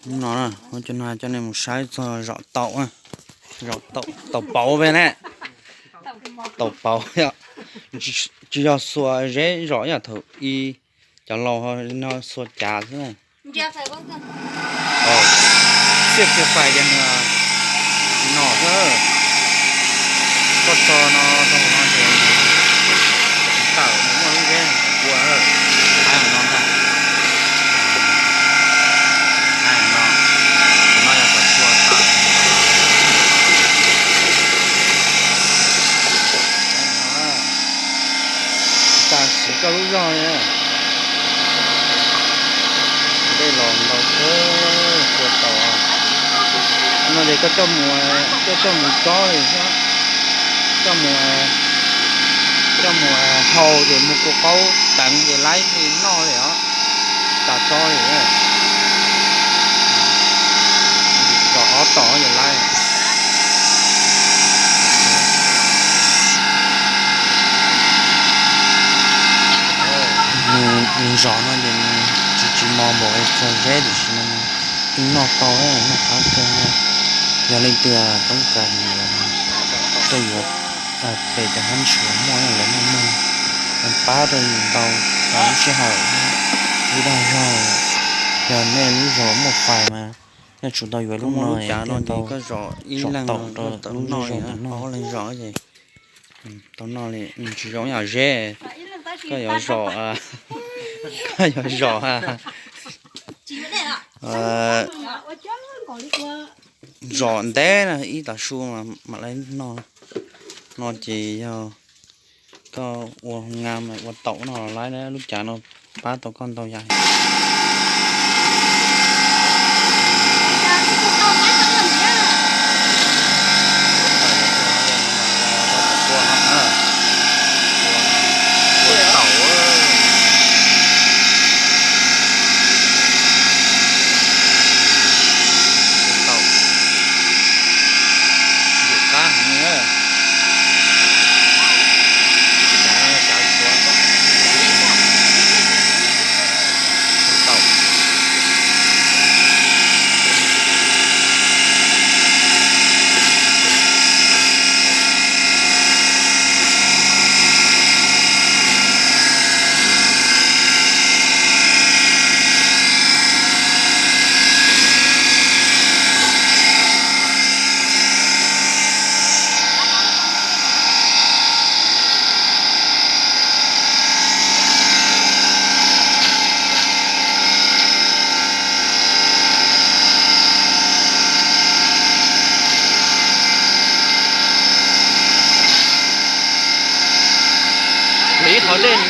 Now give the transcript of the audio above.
No, ua cov no coj nej mus saib txog zom taum, zom taum pauv ve ne. Taum pauv yom, tsis yog xuas zeb zom yom, thaum ub cov laus no xuas cav xwb na. Xiab kiag fais ces nws no xwb. Koj tso no rau hauv no ces tawm nws muaj lub zeb ua, thaib hauv no ntag. Thaib hauv no, tus no yog kom txhua tawm. Tam sim koj lub zog li. Dej los ntau kawg, kua tau. No ces koj coj mus, koj coj mus tsob li xwb. Coj mus, coj mus hau ces mus kua qaub teev ces laib li noj li os. Tas tsob li. Zom ob tom ces laib. Nws zom no ces nws tsis tsis mos npaum txog zeb, tiam sis mas nws yeej noj tau, noj qab kawg. Yog leej twg toob kas yuav, koj yuav pem cov hab ntsuav muaj lawv muaj muag, pab rau yus ntau lub sij hawm, lub dag zog. Yog nej lub zos muaj fais mas nej tsum tau yuav lub no, lub cav no ces koj zom ib leeg tau lub zej zog no. Tau noj li, tsis zoo yam zeb. Koj yuav zom, koj yuav zom, zom ntev na ib tav su mam li noj. No ces yog koj ua nqa mas ua taum no los laib, lub cav no pab tau koj ntau yam. Ib qhov dej